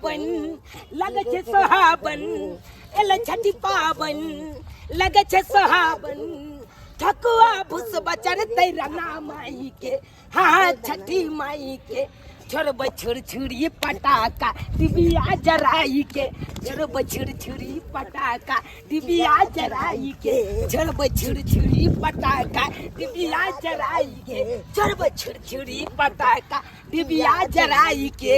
सोहाबन, लगै छै सोहाबन, एलै छठि पाबन, लगै छै सोहाबन। ठकुआ भुस बचरतै राना माई के, हाँ छठी माई के। छोड़बै छुरछुरी पटाखा डिबिया जराई के, छोड़बै छुरछुरी पटाखा डिबिया जराई के, छोड़बै छुरछुरी पटाखा डिबिया जराई के, छोड़बै छुरछुरी पटाखा डिबिया जराई के।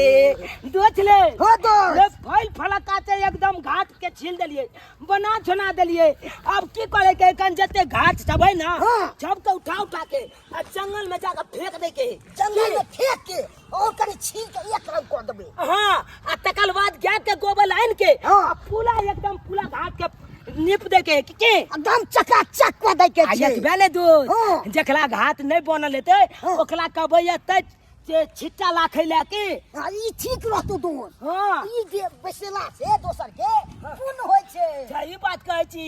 दोछ ले हो दोस्त। ले फैल फलका से एकदम घाट के छील देलिए, बना छोना देलिए। अब की करे के कन जते घाट सब है ना, सब के उठा उठा के आ जंगल में जाके फेंक दे के। जंगल में फेंक के और कनी छील के एक रंग कर देबे। हाँ, आ तकर बाद गाय के गोबर आन के आ पूरा एकदम पूरा घाट के नीप दे के की के एकदम चकाचक कर दे के आ छै। एक बेले दूध जकरा घाट नहीं बनल हेतै ओकरा कहबै एतै जे छिट्टा लाखै लए की। हाँ, ई ठीक रहतो दोस्त। ई जे बैसेला से दोसर के पुण्य होइ छै। सही बात कहै छी,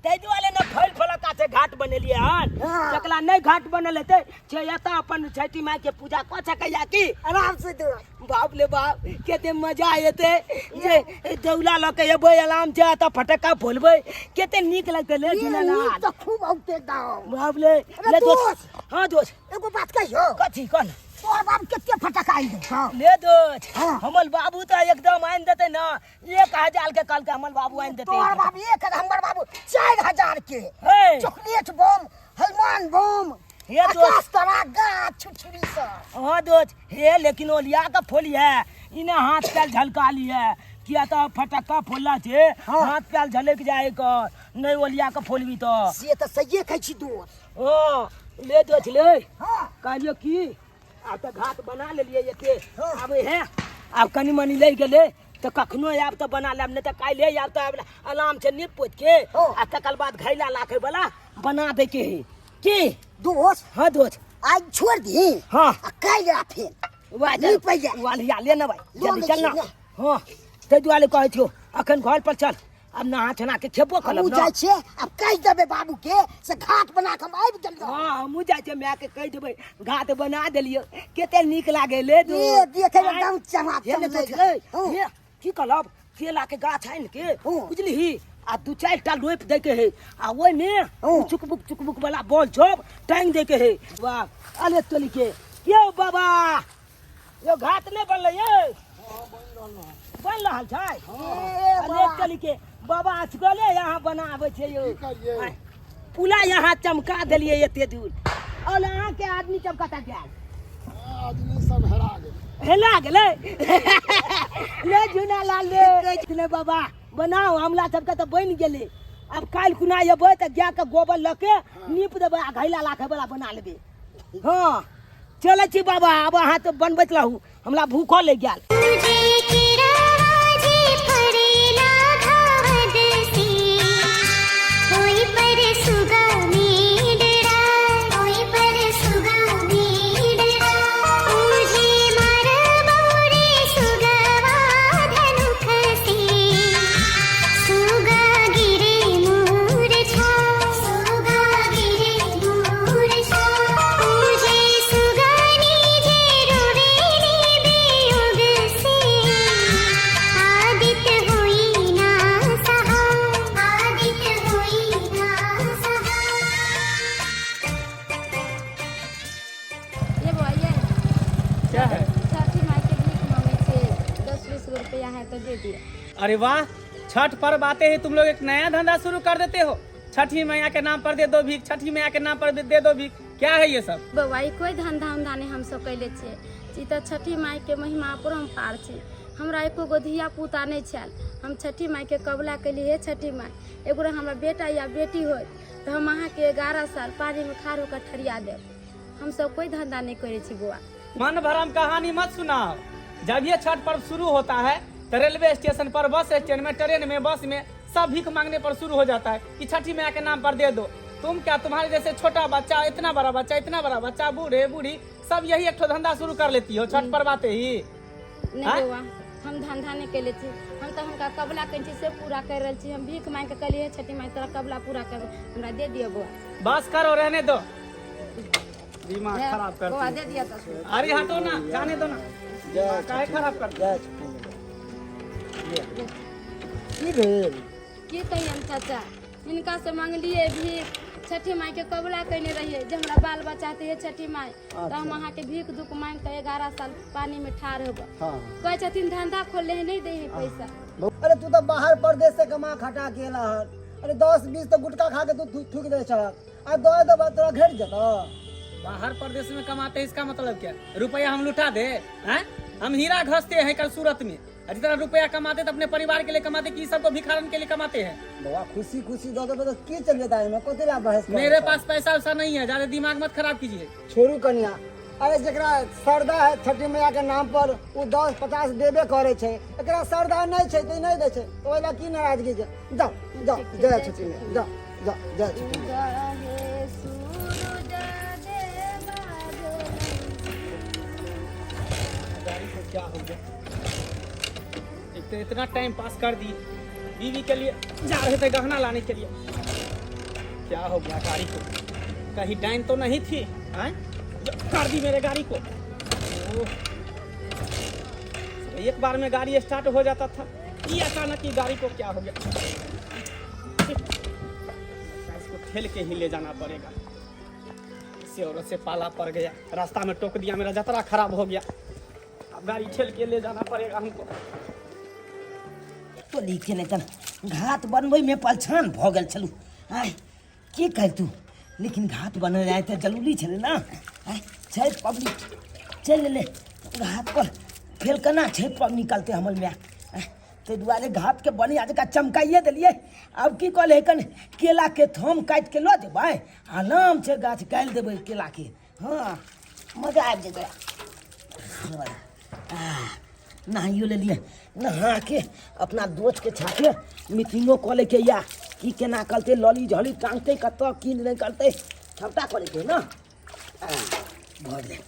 ताहि दुआरे ने फल फलका से घाट बनेलियै हन। जकरा नहि घाट बनल हेतै से एतऽ अपन छठि माय के पूजा कऽ सकैया की आराम से दोस्त। बाप ले बाप, कते मजा एतै जे दौला लऽ के एबै आराम से, एतऽ फटक्का फोलबै, कते नीक लगतै ले ई झूलालाल। नीक तऽ खूब औते दाम। बाप ले, अरे ले दोस्त। दोस्त। हाँ दोस्त। एगो बात कहियो। कथी कह ना। तोहर बाप कते फटक्का आनि देलकौ? ले दोस्त, हमर बाबू तऽ एकदम आनि देतै ना, 1000 के कहलकै हमर बाबू आनि देतै। तोहर बाबू 1000, हमर बाबू 4000 के। हे। चॉकलेट बम, हनुमान बम, हे दोस्त। आकाश तारा, गाछ, छुरछुरी सब। हाँ दोस्त, हे लेकिन ओलिया के फोली है, इने हाथ पैर झलका ली है, किया तो फटक्का फोलला छे, हाथ पैर झलक जाए कर, नहीं ओलिया के फोलबी तो। से तो सहिए कहै छी दोस्त। हाँ, ले दोस्त ले। कहलियो की आब तऽ घाट बना लेलियै एते। आब हे, आब कनि मनि लहि गेलै तऽ कखनो आयब तऽ बना लेब, नहि तऽ काल्हि आयब तऽ आब आराम से नीप पोति के आ तकर बाद घैला लाखै वाला बना दै के है की। दोस्त। हाँ दोस्त। आज छोड़ दी। आ काल्हि आ फेर। वाह, नीप पैया। वाह, लिया, ले ना भाई, लो जल्दी लै चल ना। छी, ले। हाँ, ताहि दुआरे कहै छियौ अखन घर पर चल, अब नहा सोना के खेबो करब हमहूँ ना। जाइ छियै, आब कहि देबै बाबू के से घाट बना के हम आबि गेलियै। हाँ, हमहूँ जाइ छियै, माय के कहि देबै घाट बना देलियै, कते नीक लागै ले दू। ए, देखै मे एकदम चमाचम हे ने लागि सोचलै, हँ। हे, की कहलब, केला के गाछ आनि के, हँ। बुझलिही, आ दू चारि टा रोपि दै के है, आ ओहिमे हँ। चुकबुक चुकबुक वाला बॉल सब टांगि दै के है। वाह, अरे तोली के। यौ बाबा, यौ घाट नहि बनलै यौ? बनि रहल छै? ए, अरे बाबा। चली के बाबा असगरे यहाँ बनाबै छै यौ। की करियै? आँय, पुला यहाँ चमका देलियै एते दूर, और अहाँके आदमी सब कतऽ गेल? आदमी सब हेरा गेल। हेरा गेलै? ले झुना लाल ले, ले बाबा बनाओ, हमला सबके तऽ बनि गेलै। आब काल्हि कुना एबै तऽ गाय के गोबर लऽ के नीप देबै आ घैला लाखै वाला बना लेबै। हाँ चलै छी बाबा, आब अहाँ तऽ बनबैत रहू, हमरा भूखो लागि गेल। ये बौआ, ये। क्या है? छठी माई के भीख मांगे छे, 10-20 गो रुपया है तो दे दिया। अरे वाह, छठ पर्व आते ही तुम लोग एक नया धंधा शुरू कर देते हो। छठी मैया के नाम पर दे दो भीख, छठी मैया के नाम पर दे दो भीख, क्या है ये सब? बौआ, ई कोई धंधा उंधा नहीं हम सब कैले छे। ई तो छठी माई के महिमा अपरम्पार छे। हमरा एको गो धिया पुता नहीं छल, हम छठी माई के कबुला कैली, हे छठी माई, एगो हमरा बेटा या बेटी होत तो हम अहाँ के 11 साल पानी में खाड़ होकर ठरिया देब। हम सब कोई धंधा नहीं करे छी बौआ। मन भरम कहानी मत सुनाओ। जब ये छठ पर्व शुरू होता है तो रेलवे स्टेशन पर, बस स्टैंड में, ट्रेन में, बस में सब भीख मांगने पर शुरू हो जाता है कि छठी मैया के नाम पर दे दो। तुम क्या, तुम्हारे जैसे छोटा बच्चा, इतना बड़ा बच्चा, इतना बड़ा बच्चा, बूढ़े बूढ़ी सब यही एक ठो धंधा शुरू कर लेती हो छठ पर्व आते ही। नहीं हाँ? बौआ, हम धंधा नहीं कैले छी, हम तो हुनका कबुला कैने छी से पूरा कर रहल छी। हम भीख मांग के कहलियै, हे छठी माई, तोरा कबुला पूरा कर, हमरा दे दियौ बौआ। बस करो, रहने दो, दिमाग हे, खराब कर बौआ, दे दिया तो। अरे हटो ना, जाने दो ना, दिमाग काहे खराब कर। की भेल? की कहियन चाचा, हिनका से मंगलिए भीख, छठी माई के कबूला कयने रहिए जे हमरा बाल बच्चा हेतै हे छठी माई, तऽ हम अहाँके भीख दुख मांगि कऽ 11 साल पानी में ठाढ़ होब। कहै छथिन धंधा खोलले है, नहीं दै है पैसा। अरे तू तऽ बाहर परदेश से कमा खटा के एला हन। अरे 10-20 तऽ गुटखा खा के तू थूक दै छहक, आ दऽ देबह तोरा घटि जेतौ। बाहर परदेश में कमाते हैं, इसका मतलब क्या? रुपया हम लुटा दे हैं? हम हीरा घसते हैं कल सूरत में, और जितना रुपया कमाते तो अपने परिवार के लिए कमाते कि सबको भिखारन के लिए कमाते हैं? बौआ खुशी खुशी दऽ देबै तऽ की चलि जेतै एहिमे, कथी ला बहस करै मेरे छह? पास पैसा वैसा नहीं है, ज्यादा दिमाग मत खराब कीजिए। छोड़ू कनिया, अरे जकरा श्रद्धा है छठी मैया के नाम पर ओ 10-50 देबे करे छै, एकरा श्रद्धा नहीं छै तऽ नहीं दै छै, तऽ ओहि ला की नाराजगी छै? जाओ जाओ, जय छठी मैया, जाओ जाओ, जय छठी मैया। उगहे सूरज देवा गाड़ी को क्या हो गया? एक तो इतना टाइम पास कर दी, बीवी के लिए जा रहे थे गहना लाने के लिए, क्या हो गया गाड़ी को? कहीं डाइन तो नहीं थी? हैं? जो कर दी मेरे गाड़ी को। ओह, एक बार में गाड़ी स्टार्ट हो जाता था, ये अचानक ही गाड़ी को क्या हो गया? इसको ठेल के ही ले जाना पड़ेगा। से औरत से पाला पड़ गया, रास्ता में टोक दिया, मेरा जतरा खराब हो गया। अब गाड़ी ठेल के ले जाना पड़ेगा हमको। तो लिखे नहि तन घात बनबैमे परेशान भऽ गेल छलहुँ। आँय की कहतू, लेकिन घात बनेनाइ तऽ जरूरी छलै ने। आँय छठि पबनी चलि एलै घात पर, फेर केना छठि पबनी निकलतै हमर माय? आँय ताहि दुआरे घाटके बढ़िआँ जकाँ चमकाइए देलियै। आब की कहलै कनि केलाके थम काटिके लऽ जेबै, आराम से गाछ गालि देबै केलाके। हँ मजा आबि जेतै। नहाइयो लेलियै, नहाके अपना दोस्तके छाके मीटिंगो कऽ लैके या की केना करतै, लली झली टाँगतै कतऽ की नहि करतै, सबटा करैके ने। भऽ गेलै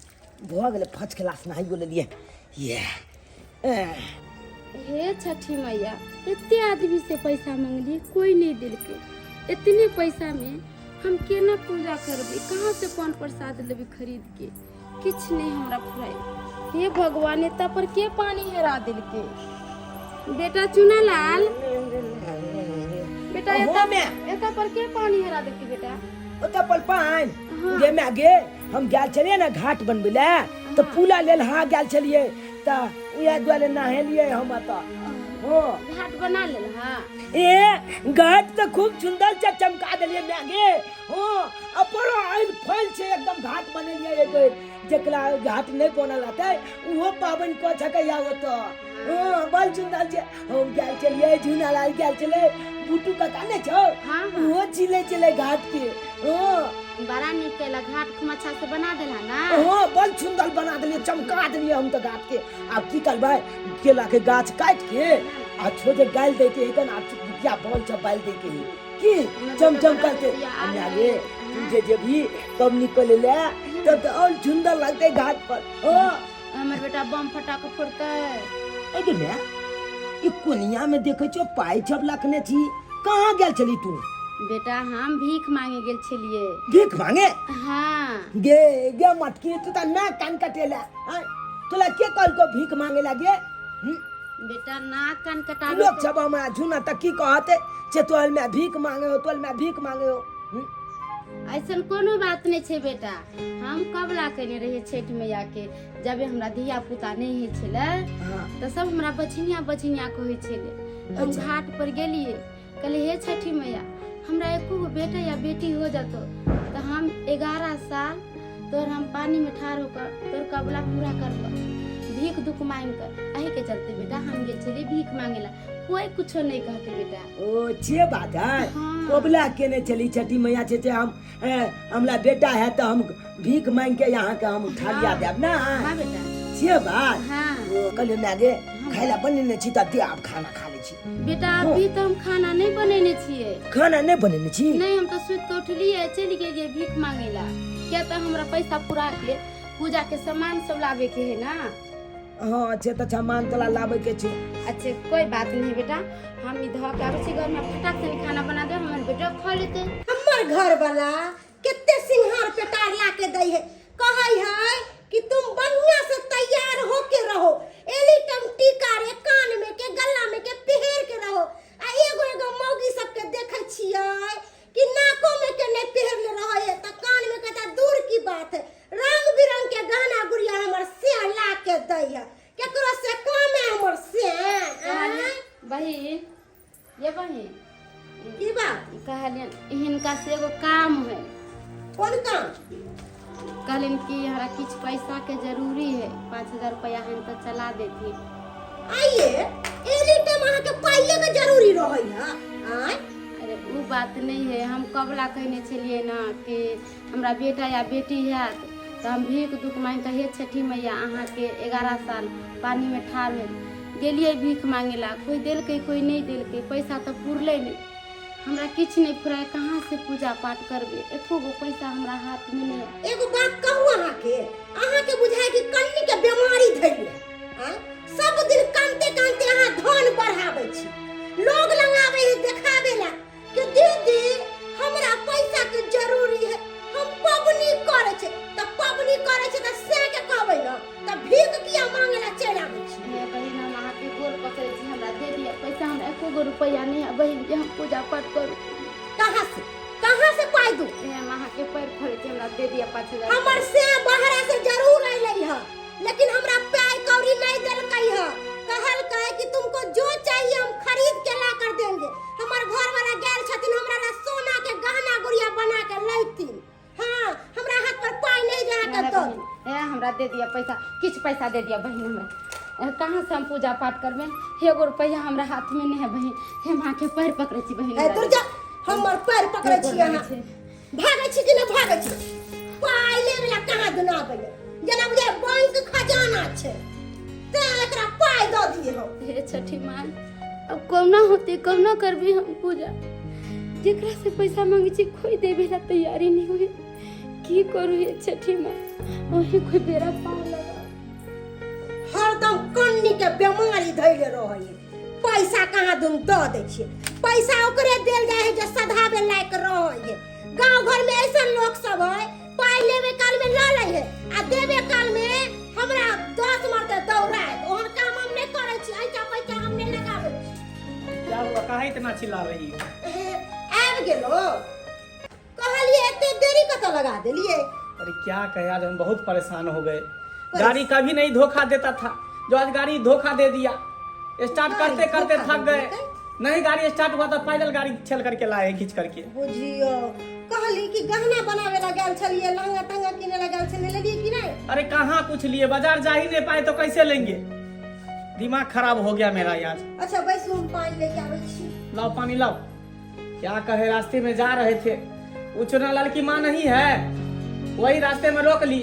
भऽ गेलै, फर्स्ट क्लास नहाइयो लेलियै। ये हे छठी मैया, एते आदमी से पैसा मंगलिए, कोई नहीं दिलकै। इतने पैसा में हम केना पूजा करबै? कहाँ से पान प्रसाद लेबै खरीद के? किछु नहीं हमरा फुराइ। हे भगवान, एता पर के पानी हेरा देलकै? बेटा चुनालाल, बेटा एता एता पर के पानी हेरा देलकै बेटा? ओतऽ पर पानि गे माय गे, हम गेल छलियै ने घाट बनबै लए, तऽ पुला लेल हाँ गेल छलियै, तऽ उएह दुआरे नहेलियै हम एतऽ। हँ घाट बना लेल? हाँ ए घाट तऽ खूब सुन्दर छै, चमका देलियै माय गे। हँ अपन आइल फैल छै एकदम, घाट बनेलियै एहि बेर। जेकरा घाट नहि बनल रहतै ओहो पाबनि कऽ सकैया ओतऽ। हँ बड़ सुन्दर छै। हम गेल छलियै, झुनालाल गेल छलै, बुटू काका नहि छौ? हाँ, हाँ। ओहो छिलै छलै घाट के। हँ बड़ा नीक केला, घाट खूब अच्छा से बना देला ना? हँ बड़ सुन्दर बना देलियै, चमका देलियै हम तऽ घाट के। आब की करबै, केला के गाछ काटि के आ छोटे गालि दै के है, आ चुकभुकिया बॉल सब बालि दै के है, की चमचम करते। हमरा गे तू जे जेबही तब निकल ले, तब तऽ और सुन्दर लगतै घाट पर। हँ हमर बेटा बम फटाका फोड़तै। ए गे माय, ई कोनिया में देखै छौ पाइ सब रखने छी, कहाँ गेल छली तू? बेटा हम भीख मांगे गेल छलिए। भीख मांगे? हाँ। गे गे मटकी, तू तऽ नाक कान कटेला। आँय तोला के कहलको भीख मांगे लागे? बेटा नाक कान कटाबे लोग सब हमरा झुना तऽ की कहते जे तोहर में भीख मांगे हो, तोहर में भीख मांगे हो। ऐसन कोनो बात नहीं छै बेटा, हम कबला केने रहिए छठि मैया के, जब हमरा धिया पुता नहीं होइ छलै तऽ सब हमरा बछिनिया बछिनिया कहै छलै। हम घाट पर गेलिए, कहलिए हे छठि मैया, हमरा एको गो बेटा या बेटी हो जतो तऽ हम 11 साल तोर हम पानी में ठाढ़ होकर तोर कबला पूरा करब भीख दुख मांग कर। एही के चलते बेटा हम गेल छलिए भीख मांगे ला, कोई कुछो नहीं कहते बेटा। ओ छे बात है। हाँ। कबला केने चली छठी मैया छे छे हम हमरा बेटा है तो हम भीख मांग के यहाँ के हम उठा लिया देब ना। हाँ बेटा। छे बात। हाँ। ओ कहलियै माय गे, खाय ला बनेने छी तऽ दे, आब खाना खा लै छी। बेटा अभी तो हम खाना नहीं बनेने छियै। खाना नहीं बनेने छी? नहीं, हम तो सुति के उठलियै, चलि गेलियै भीख मांगे ला, किया तऽ हमरा पैसा पूरा के पूजा के सामान सब लाबे के है ना। हाँ अच्छे तऽ सामान तोला लाबे के छै। अच्छा कोई बात नहीं बेटा, हम ई धऽ के आबै छी घर में, फटाक से खाना बना दे, हमर बेटा खा लेते। हमर घर वाला कते सिंहार पेटार ला के दै है, कहै है कि तुम बढ़िया से तैयार होके रहो, एली टम टीका रे कान में के गला में के केकरो से कम है हमर से आँय? बहिन ये बहिन की बात कहलियन हिनका से एगो काम है कोन काम कहलिन कि हमरा किछु पैसा के जरूरी है 5000 रुपया हम तो चला देती आइए एनी टाइम अहाँके पाइए के जरूरी रहै है आँय अरे वो बात नहीं है हम कबला कहने छलियै ना कि हमरा बेटा या बेटी हैत तऽ हम भीख दुख मांगि कऽ हे छठी मैया अहाँके 11 साल पानिमे ठाढ़ भेल गेलियै भीख मांगे ला कोइ देलकै कोइ नहि देलकै पैसा तऽ पुरलै नहि हमरा किछु नहि फुराय कहाँ से पूजा पाठ करबै एको गो पैसा हमरा हाथमे नहि है। एगो बात कहू अहाँके अहाँके बुझाय कि कन्नी के बीमारी धरि आँय सब दिन कानते कानते अहाँ धन बढ़ाबै छी लोग लंगाबै है देखाबै ला कि दीदी हमरा पैसा के जरूरी है हम पबनी करै छै तऽ पबनी करै छै तऽ से के कहबै न तऽ भीख किया मांगे ला चलि आबै छी हे बहिन हम अहाँके गोर पकड़ै छी हमरा दे दिअ पैसा हमरा एको गो रुपैआ नहि है बहिन जे हम पूजा पाठ करू कहाँ से पाइ दू हे हम अहाँके पैर पड़ै छी हमरा दे दिअ 5000 हमर से बाहरा से जरूर अयलै है लेकिन हमरा पाइ कौड़ी नहीं देलकै है कहलकै कि तुमको जो चाहिए हम खरीद के ला कर देंगे हमर घर वाला गेल छथिन हमरा ला सोना के गहना गुड़िया बना के लैथिन हाँ हमरा हाथ पर पाइ नहीं जे अहाँके दऽ बहिन, हे हमरा दे दिअ पैसा किछु पैसा दे दिअ बहिन हमरा कहाँ से हम पूजा पाठ करबै एगो रुपैआ हमरा हाथ में नहीं है बहिन हे हम अहाँके पैर पकड़ै छी बहिन ए दुर्जा हमर पैर पकड़ै छी अहाँ भागै छी कि नहि भागै छी पाइ लेवे ला कहाँ दुना आबैए जेना बुझाय बैंक खजाना छै तें एकरा पाइ दऽ दिए हम हे छठी माँ अब कौना होते कौना करबी हम पूजा जेकरा से पैसा मांगे छी कोई देवे ला तैयारी नहीं हुई की करू हे छठी माँ वही कोई बेरा पार लगा हरदम कन्नी के बेमारी धैले रहै पैसा कहाँ दुन दऽ दै छियै पैसा ओकरे देल जाइ है जे सधाबे लायक रहै है गांव घर में ऐसा लोग सब है पाई लेवे काल में लऽ लै है आ देवे काल में हमरा 10 मरते दौड़ायत ओहन काम हम नहि करै छी ऐसा पैसा हम नहि लगाबै छी क्या हुआ काहे इतना चिल्ला रही हो आबि गेलो कहलिए एते देरी कतऽ लगा देलिए अरे क्या कहे आज हम बहुत परेशान हो गए गाड़ी कभी नहीं धोखा देता था जो आज गाड़ी धोखा दे दिया स्टार्ट करते करते धोखा थक दे गए देलकै? नहीं गाड़ी स्टार्ट हुआ तो पैदल गाड़ी छेल करके लाए खींच करके बुझियो कहली कि गहना बनावे ला गेल छलिए लहंगा तहंगा किने ला गेल छलिए लेलिए कि नहीं अरे कहाँ कुछ लिए बाजार जा ही नहीं पाए तो कैसे लेंगे दिमाग खराब हो गया मेरा आज अच्छा बैसू हम पानी लेके आबै छी लाओ पानी लाओ क्या कहे रास्ते में जा रहे थे वो चुना लाल की माँ नहीं है वही रास्ते में रोक ली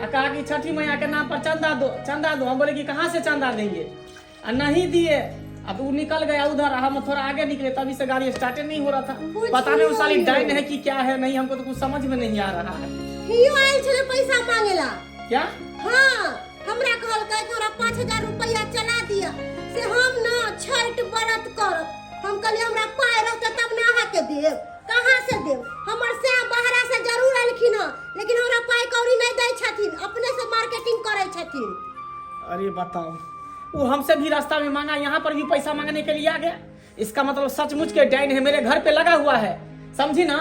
आ कहा कि छठी मैया के नाम पर चंदा दो चंदा दो हम बोले कि कहाँ से चंदा देंगे आ नहीं दिए अब वो निकल गया उधर हम थोड़ा आगे निकले तभी से गाड़ी स्टार्ट नहीं हो रहा था पता नहीं वो साली डाइन है कि क्या है नहीं हमको तो कुछ समझ में नहीं आ रहा है हियो आयल छले पैसा मांगेला क्या हाँ हमरा कहलकै कि हमरा 5000 रुपया चला दिया से हम ना छठ व्रत करब हम कहलियै हमरा पाइ रहतै तब ने अहाँके देब कहाँ से देब हमर से बाहरा से जरूर एलखिन हँ लेकिन हमरा पाइ कौड़ी नहि दै छथिन अपने से मार्केटिंग करै छथिन अरे बताओ वो हमसे भी रास्ता में मांगा यहाँ पर भी पैसा मांगने के लिए आ गया इसका मतलब सचमुच के डाइन है मेरे घर पे लगा हुआ है समझी ना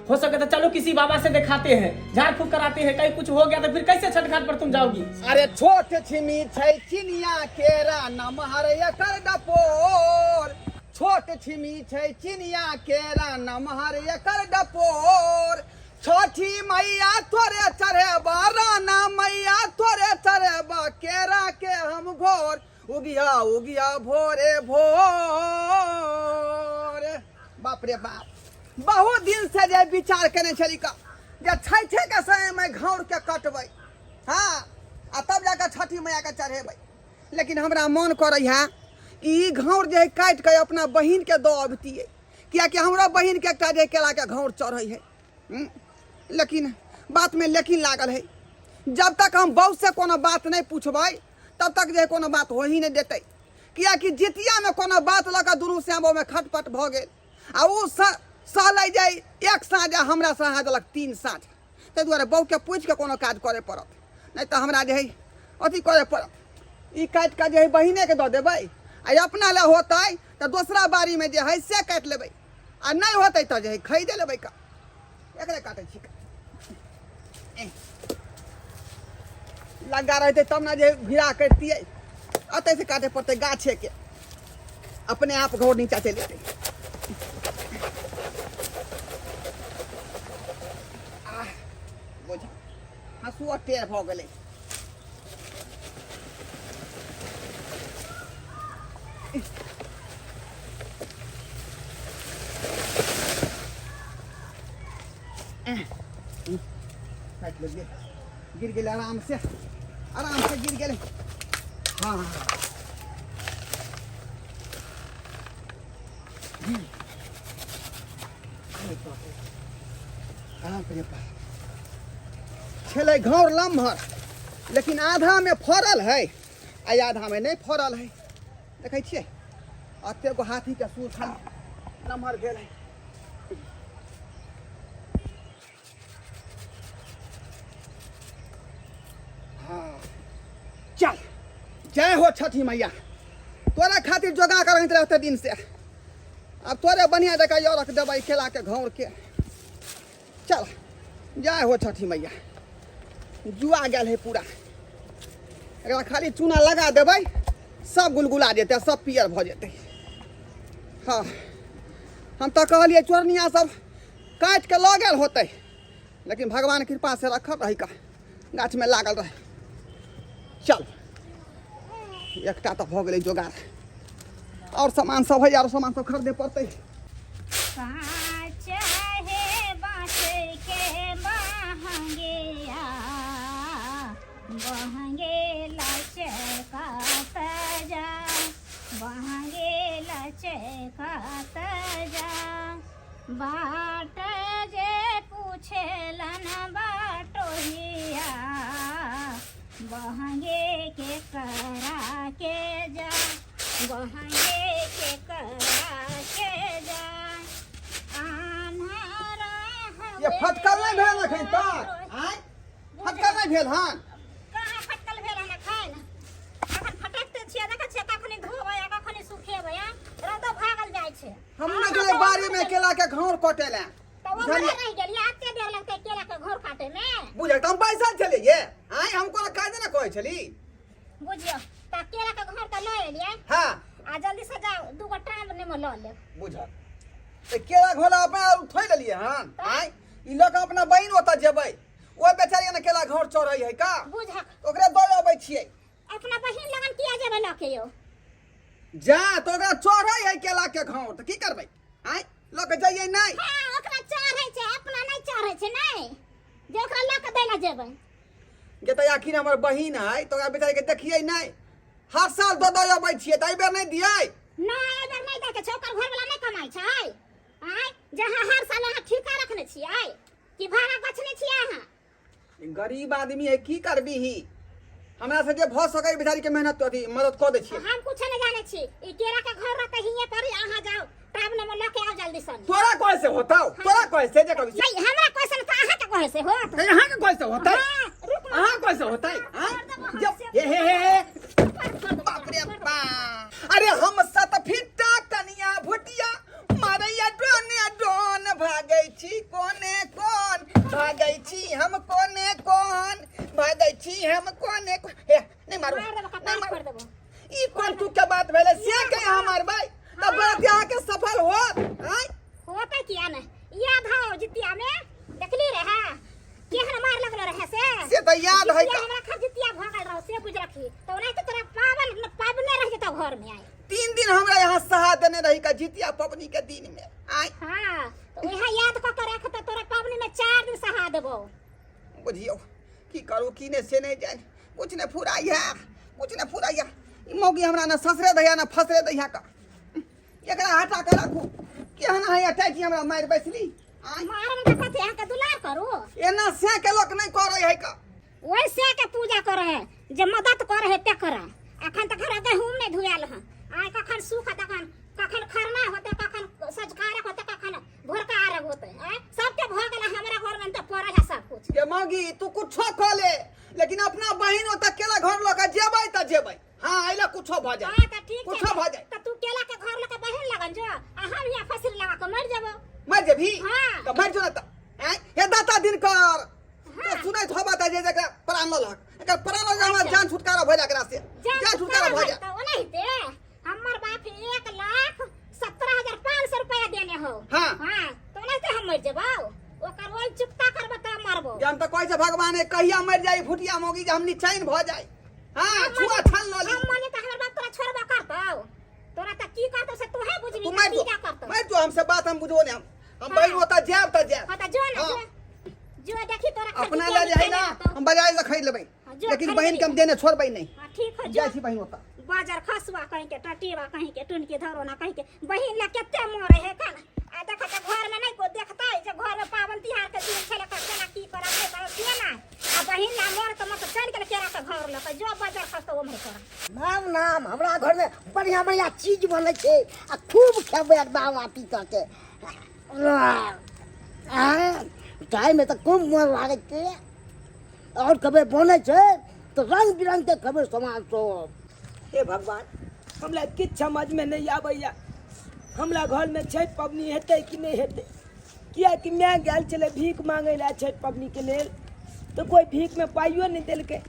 हो सके तो चलो किसी बाबा से दिखाते हैं झाड़ फूक कराते हैं कहीं कुछ हो गया तो फिर कैसे छठ घाट पर तुम जाओगी अरे छोट छिमी छै चिनिया केरा नमहर एकर डपोर छोट छिमी छै चिनिया केरा नमहर एकर डपोर छठी मैया थोड़े चढ़ेबा राना मैया थोड़े चढ़ेबा केरा के हम घोर उगिया उगिया भोरे भोर बाप रे बाप बहुत दिन से जे विचार केने छली का जे छठे के समय में घौर के कटबै हाँ आ तब जाके छठी मैया के चढ़ेबै लेकिन हमरा मन करै है कि ई घौर जे है काटि के अपना बहिन के दऽ अबतियै कियाकि हमरा बहिन के एकटा जे केला के घौर चढ़ै है लेकिन बात में लेकिन लागल है जब तक हम बहू से कोनो बात नहीं पूछबै तब तक जे कोनो बात हो ही नहीं देतै कियाकि जितियामे कोनो बात लऽ कऽ दुनू श्यामोमे खटपट भऽ गेल आ ओ सहलै जाइ एक साँझ आ हमरा सहा देलक 3 साँझ ताहि दुआरे बहूके पूछि कऽ कोनो काज करय पड़त नहि तऽ हमरा जे हइ अथी करय पड़त ई काटि कऽ जे हइ बहिनेके दऽ देबै आ अपना लए होतै तऽ दोसरा बारीमे जे हइ से काटि लेबै आ नहि होतै तऽ जे हइ खरीदे लेबै का एकरे काटै छी लग्गा रहतै तब ने जे भिड़ा करितियै अतै से काटे पड़तै गाछे के, अपने आप घौर नीचा चलि जेतै। आह, बुझ हँसुआ टेढ़ भऽ गेलै। काटि लेलियै, गिर गेलै आराम से, आराम से गिर गेलै। हाँ, बाप रे बाप, छलै घौर लम्हर, लेकिन आधामे फड़ल है आ आधामे नहि फड़ल है। देखै छियै, एते गो हाथीके सूर खाली नमहर भेल है। हाँ चल, जय हो छठी मैया, तोरा खातिर जोगा कर रहते रहते दिन से, अब तोरे बढ़िया जगह यो रख देबै केला के घौर के। चल, जय हो छठी मैया। जुआ गेल है पूरा, एकरा खाली चूना लगा देबै, सब गुलगुला जेतै, सब पियर भऽ जेतै। हाँ, हम तऽ कहलियै चोरनिया सब काटि कऽ लऽ गेल होतै, लेकिन भगवान कृपा से रखल रही का गाछमे लागल रहै। चल, एकटा तऽ भऽ गेलै जोगाड़। आओर सामान सब है, आओर सामान सब खरीदे पड़तै। कांच हे बांस के बहंगिया, बहंगे लचकात जा, बहंगे लचकात जा। बाट जे पूछेलन बाटोहिया, बहंगे के करा के जा, बहंगे के करा के जा। आन्हरा ये फटकल नहि भेल एखन तक? आँय, फटकल नहि भेल हन? कहाँ फटकल भेल हन एखन? एखन फटकते छियै, देखै छियै, कखनी धोबै आ कखनी सुखेबै। आ रौदो भागल जाइ छै। हम ने गेलै बाड़ी में केला के घौर कटे ले। तऽ ओ बुझलियै? रहि गेलियै, एते देर लगतै केला के घौर काटे में? बुझल तऽ हम बैसल छलियै। आँय, हम कोनो काज ने कहै छली। बुझियौ तऽ केला के घौर तऽ लऽ एलियै। हाँ। आ जल्दी से जाउ, दूगो टांग नेमो लऽ लेब। बुझल तऽ केला घोला अपना थोड़ि लेलियै हन? आँय, ई लऽ कऽ अपना बहिन ओतऽ जेबै, ओ बेचारी ने केला घौर चढ़ै है का। बुझक ओकरे दऽ अबै छियै। अपना बहिन लगन किया जेबै लऽ के यौ? जा तऽ ओकरा चढ़ै है केला के घौर, तऽ की करबै? आँय, लऽ कऽ जइयै नहि? हाँ, ओकरा चढ़ै छै, अपना नहि चढ़ै छै। नहि जे ओकरा लऽ कऽ दै लए जेबै। गे तऽ आखिर हमर बहिन है तऽ ओकरा बेचारी के देखियै नहि? हर साल दऽ दऽ अबै छियै, तऽ एहिबेर नहि दियै? नहि, एहिबेर नहि दैके छै। ओकर घरवला नहि कमाइ छै? आँय, जहाँ हर साल अहाँ ठीका रखने छियै कि भाड़ा गछने छियै अहाँ? गरीब आदमी है, की करबीही? हमरा से जे भऽ सकै बेचारी के मेहनत अथी मदद कऽ दै छियै। हम कुछ नहीं जाने छी। ई केरा के घर रहते हिये पर, अहाँ जाओ, टाब नंबर लऽ के आओ जल्दी सन। तोरा कहे से होतौ? तोरा कहे से जे कभी नहीं, हमरा कहे से त अहाँ के कहे से होत। अहाँ के कहे से होतै? हाँ, रुक ना। अहाँ कहे से होतै? हाँ? जब हे हे हे हे, बाप रे बाप, अरे हम सत फिट्टा कनिया भुटिया मारैया डोने डोन, भागै छी कोने कोन, भागै छी हम कोने कोन, भागै छी हम कोने कोन। हे, नहि मारू। मार देबो, नहि कपार मारू। फोड़ देबो। ई कोन तू के बात भेलै से के अहाँ मारबै तऽ व्रत अहाँके सफल होत? आँय, होतै किया नहि? याद हौ जितिया में देखली रहे केहन मार लगलो रहे से? से तऽ याद है। जितिया हमरा खर जितिया भऽ गेल रहो से बुझ रखी, तऽ ओनाहिते तोरा पावन पाबने रह जेतौ घर में आइ। 3 दिन हमरा यहाँ सहा देने रही का जितिया पबनी के दिन में। आय, हाँ, तऽ उएह याद कऽ के रख, तऽ तोरा पाबनि में 4 दिन सहा देबो। बुझियौ, की करू की नहि से नहि जानि, कुछ नहि फुराइया, कुछ नहि फुराइया। ई मौगी हमरा ने ससरे दैया ने फसरे दैया का। एकरा हटा के राखू। केहन अहाँ अटैची हमरा मारि बैसली? आय, मारब तऽ कथी, अहाँके दुलार करू? एना से के लोक नहि करै है का। वैसे के पूजा करे है जे मदद करे है तेकरा। अखन तक हमरा गहूम नहीं धुआल हन। आइ कखन सुखत, अखन कखन खरना होते, कखन सझका अर्घ होते, कखन भोरका अर्घ होते। आइ सबके भऽ गेल, हमरा घर में तऽ पड़े है सब कुछ। ये मौगी, तू कुछो कऽ ले, लेकिन अपना बहिन ओतऽ केला घर लऽ कऽ जेबै तऽ जेबै। हाँ, अइला कुछो भऽ जाए। हाँ, तऽ ठीक छै। कुछो भऽ जाए। तऽ तू केला के घर लऽ कऽ बहिन लगन जो आ हम यहाँ फसिल लगा कऽ मरि जेबो। मरि जेबही? हाँ। तऽ मरि जो ने तऽ। आँय हे दाता दिनकर, तो सुनैत होबऽ तऽ जे जकरा प्राण लऽ लहक। एकर प्राण लऽ हमरा जान छुटकारा भऽ जाय एकरा से, जान छुटकारा भऽ जाय। तऽ ओनाहिते हमर बाप 1,17,500 रुपया देने हो। हाँ। हाँ, तऽ ओनाहिते हम मरि जेबौ, ओकर ओहि चुकता करबो तऽ मरबो। जे हम तऽ कहै छै भगवान कहिया मरि जाय फुटिया मौगी जे हम निचैन भऽ जाय। हाँ, छुआ छान लऽ ली। हम मरली तऽ हमर बाप तोरा छोड़बो करतौ? तोरा तऽ की करतौ से तोहे बुझबी। तू मारि की जो करतौ? मारि जो, हमसे बात हम बुझबो नहि। हम बहिन ओतऽ जायब तऽ जायब। हाँ, तऽ जो ना। हाँ। जो जो, देखी तोरा अपना खरीद लए जे है ना के देतौ। हम बाजार से खरीद लेबै। हाँ, जो लेकिन खरीद बहिन के हम देने छोड़बै नहि। हाँ, ठीक है, जो। जाइ छी बहिन ओतऽ। बाजार खसुआ कहीं के, टटीवा कहीं के, टुनकी धरोना कहीं के, बहिन ला कते मरे है कन आ देख त घर में नहीं को देखता है जे घर में पावन तिहार के दिन छले, केना की करब नहीं करब से ना, आ बहिन ला मर त मत चल गेल केरा के घर लके। जो बाजार खसतो ओम्हर तोरा। नाम नाम हमरा घर में बढ़िया बढ़िया चीज बनै छै आ खूब खेबै एकदम अथी कऽ के। खायमे तऽ खूब मोन लागै छै आओर कभी बनै छै तऽ रंग बिरंग के खेबै सामान सब। हे भगवान, हमरा किछु समझमे नहि आबैया, हमरा घरमे छठि पबनी हेतै कि नहि हेतै? किएकि माय गेल छलै भीख मांगै लए छठि पबनीके लेल तऽ कोइ भीखमे पाइयो नहि देलकै।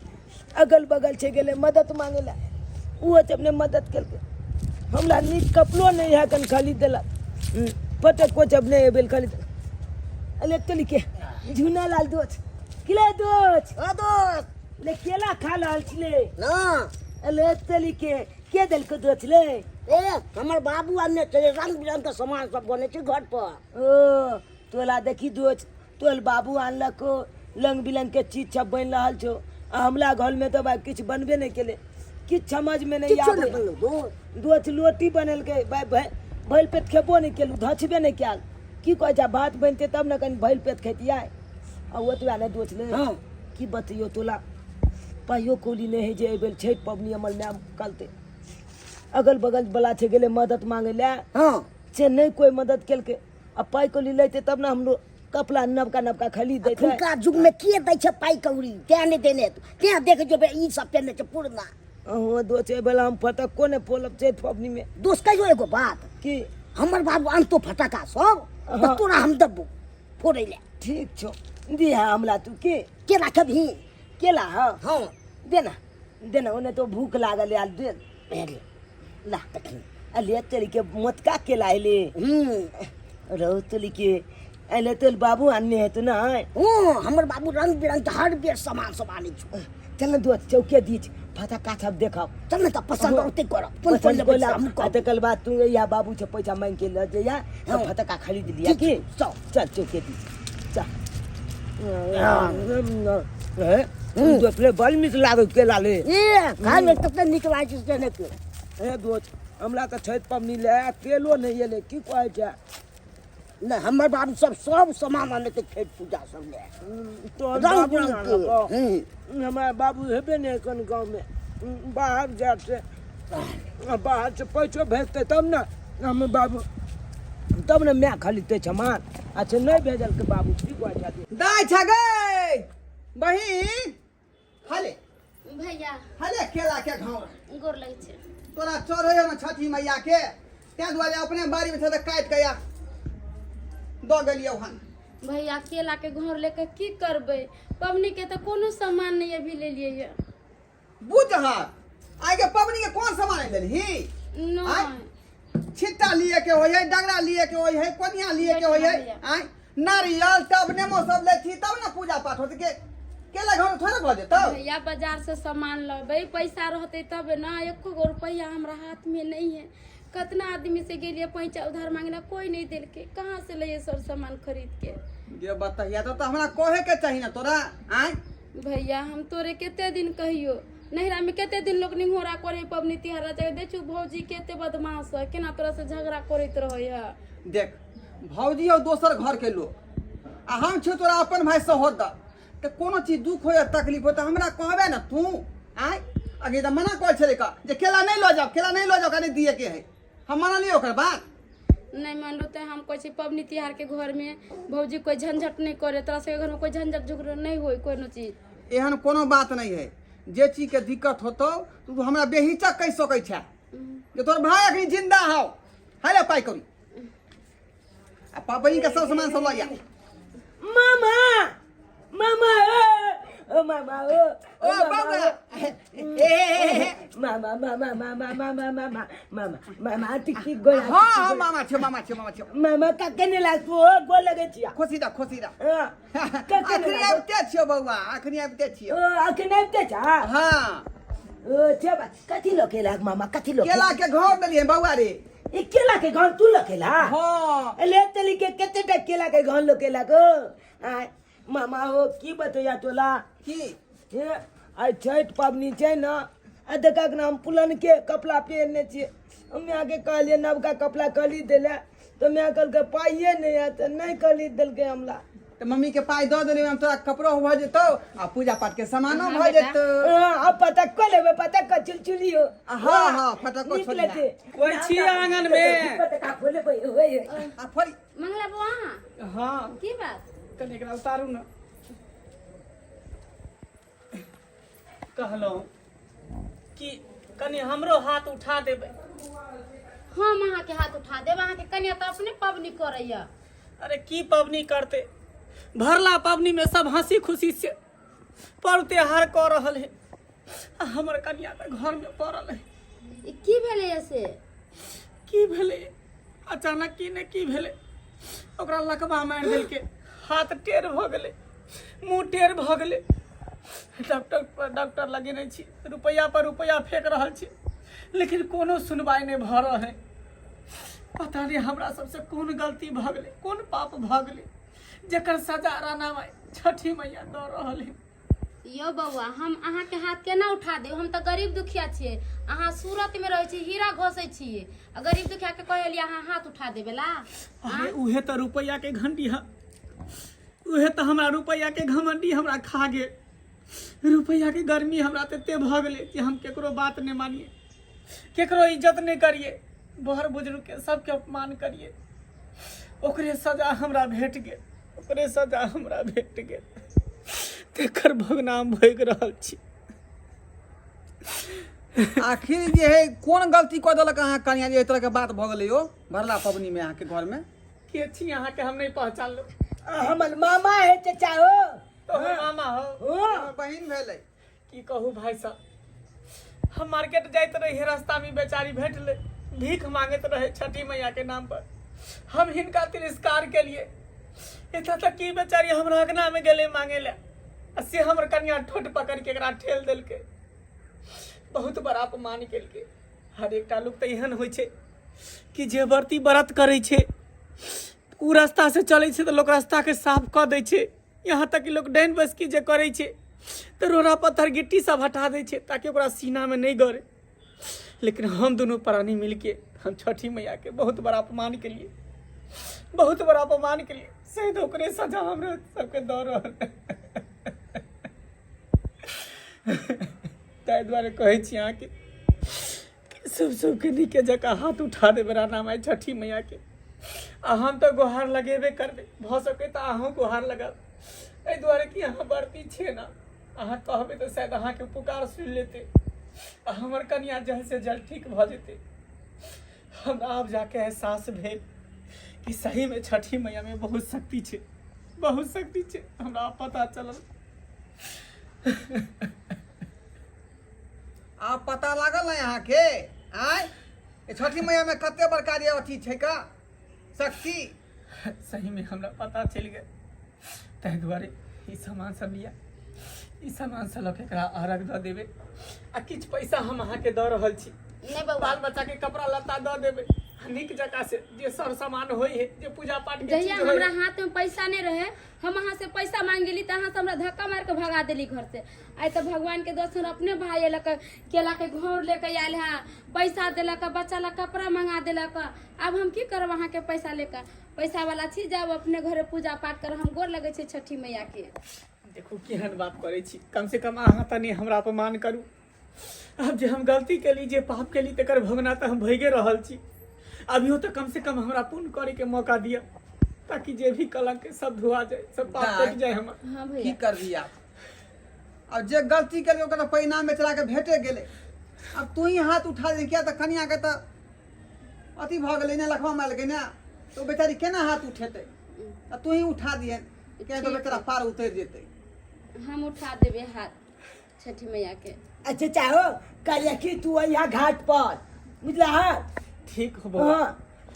अगल बगल छै गेलै मदद मांगै लए, ओहो सब नहि मदद केलकै। हमरा नीक कपड़ो नहि है कन खरीद देलक, फटको सब नहि भेल खरीद। अरे तोलिके झूना लाल दोस्त किले दोस्त? हँ दोस्त। ले केला खा रहल छलै ना। अले तोलिके के देलको दोस्त ले? ए, हमर बाबू आनने छलै, रंग बिरंग के सामान सब बनै छै घर पर। ओ तोला देखी दोस्त, तोल बाबू आनलको रंग बिरंग के चीज सब बनि रहल छौ आ हमरा घर में तऽ भाई किछु बनबे नहि केलै, किछु समझ में नहि किछो नहि आबै। बनलो दोस्त? दोस्त, लोटी बनेलकै भाई, भरि पेट खेबो नहि केलहुँ, धछबे नहि कयल। की कहै छै, भात बनतै तब ने कनि भरि पेट खैतियै। आ ओतबा नहि दोस्त ले। हाँ। की बतैयौ तोला, पाइयो कौड़ी नहि हइ जे एहि बेर छठि पबनी हमर माय करतै। अगल बगल बला छै गेलै मदद मांगै लए। हाँ। से नहि कोइ मदद केलकै। आ पाइ कौड़ी लैतै तब ने हमरो कपड़ा नबका नबका खरीद दैतै। एखुनका युग में के दै छै पाइ कौड़ी? तें नहि देने हेतौ, तें देख जेबै ई सब पेनने छै पुरना। अहूँ दोस्त, एहि बेर हम फटक्को नहि फोड़ब छठि पबनी में। दोस्त, कहियो एगो बात। की? हमर बाबू आनतो फटक्का सब तऽ हाँ। तोरा हम देबो फोड़ै लए। ठीक छौ, दिहा हमरा तू। के केला खेबही? केला? हाँ। हाँ। देना देना, ओने तो भूख लागल आयल, दे। अरे ला तखन अले तोरी के मोटका केला अले। रौ तोरी के, अले तोर बाबू आनने हेतौ ना? हूँ, हमर बाबू रंग बिरंग के हर बेर सामान सब आनै छौ। चल ना दोस्त, चौके दीच फटक्का सब देखब। चल ने तऽ पसंद हाँ। औतै करब, कोन कोन पसंद लेबै कोला से हमहूँ आ कहब। तकर बाद तू या बाबू से पैसा मांगि के लऽ जइया तऽ हाँ। फटक्का खरीद लिया। ठीक की? चल। चल चौके दीच चल। दोस्त रे, बड़ नीक लागल केला ले। ए, खाय मे कते नीक लागै छै से नहि केओ। हे दोस्त, हमरा तऽ छठि पबनी ले केलो नहि एलै, की कहै छै? नहि, हमर बाबू सब सब सामान आनै छै छठि पूजा सब ले। तोहर रंग बाबू बिरंग के। आनलकौ? हूँ। हमरा बाबू हेबे नहि कन गाँवमे, बाहर जाय से आ बाहर से पैसो भेजतै तब ने हमर बाबू, तब ने माय खरीदतै सामान। अच्छा, नहि भेजलकै बाबू, की कहै छै? दाइ छ गै बहिन, हले। भैया। हले केला के घाव। गोर लगै छै। तोरा चढ़ै हो ने छठी मैया के, तें दुआरे अपने बाड़ी में छै तऽ काटि के या दऽ गेलियौ हन। भैया, केला के घर लेके की करबै? पबनी के तऽ कोनो सामान नहीं अभी लेलियै ये। बुझ आइ के पबनी के कोन सामान लेलही? नहीं। छिट्टा लिए के होइ है, डगरा लिए के होइ है, कोनिया लिए के होइ है, आय नारियल तब नेमो सब लै छी तब ने पूजा पाठ होत के केला घर थोड़े भऽ जेतौ। भैया, बाजार से सामान लेबै, पैसा रहतै तब ना। एको गो रुपैआ हमरा हाथ में नहीं है। कतना आदमी से गेलियै पैसा उधार मांगना, कोई नहीं देलकै। कहाँ से लइए सब सामान खरीद के? गे बतैया तो हमरा कहे के चाही ना तोरा, आय। भैया, हम तोरे कते दिन कहियो, नैहरा में कते दिन लोग निहोरा करे पबनी तिहार जगह। देखू भौजी कते बदमाश है, केना तोरा से झगड़ा करैत रहे है। देख, भौजी हो दोसर घर के लोग आ हम छियौ तोरा अपन भाई सहोदर, तऽ कोनो चीज दुख हो या तकलीफ हो तऽ हमरा कहबे ने तू, आय। अगे तऽ मना करै छलै का जे केला नहि लऽ जाओ, केला नहि लऽ जाओ, कनि दिए के है। हम मानलियै ओकर बात? नहीं मानलो। तो हम कहै छी पबनी तिहार के घर में भौजी कोई झंझट नहीं करे, तोरा सबके घर में कोई झंझट झगड़ा नहीं होई कोनो चीज। एहन कोनो बात नहीं है। जे चीज के दिक्कत होतौ तू हमरा बेहिचक कहि सकै छै जे तोर भाई अखनी जिंदा हौ। हेलो, पाइ करी आ पबनी के सब सामान सब लऽ आ। मामा, मामा, ए, ओ मामा ओ ओ बौआ ए ए, ए, ए। मामा मामा मामा मामा मामा मामा मामा टिक टिक गोला हाँ हाँ मामा छौ मामा छौ मामा छौ मामा कके ने लागू ओ गोल लगे छिया खुशी रह खुशी रह हाँ कके ने अखनी लागू आबिते छियौ बौआ अखनी आबिते छियौ ओ अखन आबिते छा हाँ ओ छे बा कथी लोकेला मामा कथी लोकेला केला के घर देलियै बौआ रे ई केला के घर तू लोकेला हाँ ले तली के कते टा केला के घर लोकेला को आय मामा हो की बतैया तोला की हे आइ छठि पबनी छै ने आ देखा के हम पुलनके कपड़ा पहिरने छियै हम मायके कहलियै नवका कपड़ा खरीद दै लए तऽ माय कहलकै पाइए नहि है तऽ नहि खरीद देलकै हमरा तऽ मम्मी के पाइ दऽ देलियै हम तोरा कपड़ो भऽ जेतौ आ पूजा पाठ के सामानो हाँ भऽ बेटा। जेतौ हाँ, अब पता को लेबै पता को चुलचुली हो हाँ हाँ फटको नीक छोड़ि लगतै कोइ छी आँगन मे? पता खोलेबै ओए आ फोड़ी मंगला बौआ अहाँ हाँ की बात कनि एकरा उतारू ने कहलहुँ कि कनि हमरो हाथ उठा देबै हम अहाँके हाथ उठा देब अहाँके कनिया तऽ अपने पबनी करैया अरे की पबनी करते भरला पबनी में सब हंसी खुशी से पर्व त्योहार कऽ रहल है आ हमर कनिया तऽ घर में पड़ल है ई की भेलैया से की भेलै अचानक की ने की भेलै ओकरा लकवा मारि देलकै हाथ टेढ़ भऽ गेलै मुँह टेढ़ भऽ गेलै डॉक्टर पर डॉक्टर लगेने छी रुपैआ पर रुपैआ फेंक रहल छी लेकिन कोनो सुनवाई नहि भऽ रहल है पता नहि हमरा सबसे कोन गलती भऽ गेलै कोन पाप भऽ गेलै जकर सजा राना माई छठी मैया दऽ रहल है यौ बौआ हम अहाँके हाथ केना उठा देब हम तऽ गरीब दुखिया छियै अहाँ सूरतमे रहै छी हीरा घोसै छियै आ गरीब दुखियाके कहलियै अहाँ हाथ उठा देबै ला अरे उहे तऽ रुपैआ के घंटी है उहे तऽ हमरा रुपैआ के घमंडी हमरा खा गेल रुपैआ के गर्मी हमरा तते भऽ गेलै कि हम केकरो बात नहि मानिए केकरो इज्जत नहि करिए बड़ बुजुर्ग के सबके अपमान करिए ओकरे सजा हमरा भेट गेल ओकरे सजा हमरा भेट गेल तेकर भगनाम भोगि रहल छी आखिर जे है कोन गलती कऽ देलक अहाँ कनिया जे एहि तरहके बात भऽ गेलै यौ भरला पबनीमे अहाँके घरमे के छी अहाँके हम नहि पहचानलहुँ हमर मामा है चचा हो तो मामा हो हो हमर बहिन भेलै की कहू भाई साहब हम मार्केट जाइत रही रास्ता में बेचारी भेटलै भीख मांगैत रहे छठी मैया के नाम पर हम हिनका तिरस्कार के लिए एतऽ तक कि बेचारी हमरा अंगना में गेलै मांगे ले आ से हमर कनिया ठोट पकड़ के एकरा ठेल देलकै बहुत बड़ा अपमान केलकै हर एकटा लोक तऽ एहन होइ छै कि जे व्रती व्रत करै छै ओ रास्ता से चलै छै तऽ लोक रास्ताके साफ कऽ दै छै यहाँ तक कि लोक डाइन बैसकी जे करै छै तऽ रोड़ा पत्थर गिट्टी सब हटा दै छै ताकि ओकरा सीनामे नहि गड़े लेकिन हम दुनू प्राणी मिलके हम छठी मैयाके बहुत बड़ा अपमान केलिए बहुत बड़ा अपमान केलिए शायद ओकरे सजा हमरा सबके दऽ रहल ताहि दुआरे कहै छी अहाँके कि सब सबके नीके जकाँ हाथ उठा देबै राना माय छठी मैयाके आ हम तऽ गोहार लगेबे करबै भऽ सकै तऽ अहूँ गोहार लगाब एहि दुआरे कि अहाँ बरती छियै ने अहाँ कहबै तऽ शायद अहाँके पुकार सुनि लेतै आ हमर कनिया जल्द से जल्द ठीक भऽ जेतै हमरा आब जाके एहसास भेल कि सहीमे छठी मैयामे बहुत शक्ति छै बहुत शक्ति छै हमरा आब पता चलल आब पता लागल ने अहाँके आँय ए छठी मैयामे कते बड़का जे अथी छै का शक्ति सहीमे हमरा पता चलि गेल ताहि दुआरे ई सामान सब लिअ ई सामान सब लऽ के एकरा अर्घ दऽ देबै आ किछु पैसा हम अहाँके दऽ रहल छी नहि बौआ बाल बच्चा के कपड़ा लत्ता दऽ देबै आ नीक जकाँ से जे सर सामान होइ है जे पूजा पाठ के जहिया चीज होइ हमरा है हाथ में पैसा नहीं रहे हम अहाँ से पैसा मांग गेली तऽ अहाँ से हमरा धक्का मार के भगा देली घर से आइ तऽ भगवान के दर्शन अपने भाई अयलक केला के घौर लेके आयल है पैसा देलक बच्चा ला कपड़ा मंगा देलक आब हम की करब अहाँ के पैसा लेकर पैसा वाला छी जाब अपने घरे पूजा पाठ कर हम गोर लगै छी छठी मैया के देखू केहन बात करै छी कम से कम अहाँ तनी हमरा अपमान करू आब जे हम गलती केली जे पाप केली तकर भोगना तऽ हम भोगे रहल छी अभियो तऽ कम से कम हमरा पुण्य करे के मौका दिअ ताकि जे भी कलंक है सब धुआ जाए सब पाप दाय। कटि जाए हमर हाँ की भैया करबी आब आब जे गलती केलकै ओकर तऽ परिणाम बेचाराके भेटे गेलै आब तू ही हाथ उठा दे किया तऽ कनियाके तऽ अथी भऽ गेलै ने लखवा मारलकै ने तऽ ओ बेचारी केना हाथ उठेतै आ तू ही उठा दिहन किया तऽ बेचारा पार उतरि जेतै हम उठा देबै हाथ छठी मैया के। अच्छा चाहो कहिया कि तू अइहा घाट पर, बुझला? हाँ। ठीक हो बौआ। हाँ,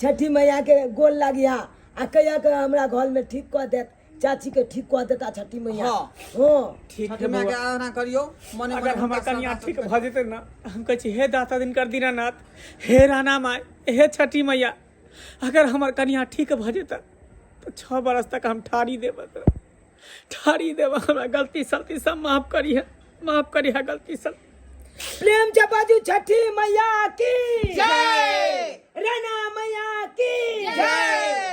छठी मैया के गोल लागिहा आ कहिया के हमरा घर में ठीक कऽ देत, चाची के ठीक कऽ देता छठी मैया। हाँ। हाँ। ठीक छठी है मैया के बौआ। आराधना करियौ मने अगर मने हमर हुनका कनिया श्रद्धा ठीक से भऽ जेतै ने, हम कहै छी हे दाता दिनकर दीनानाथ, हे राणा माय, हे छठी मैया, अगर हमर कनिया ठीक भऽ जेतै तऽ 6 बरस तक हम ठाड़ी देबै तोरा, ठाड़ी देबै। हमरा गलती सलती सब माफ करिहे, माफ करिहे गलती सलती। प्रेम से बाजू छठी मैया की जय, राणा मैया की जय।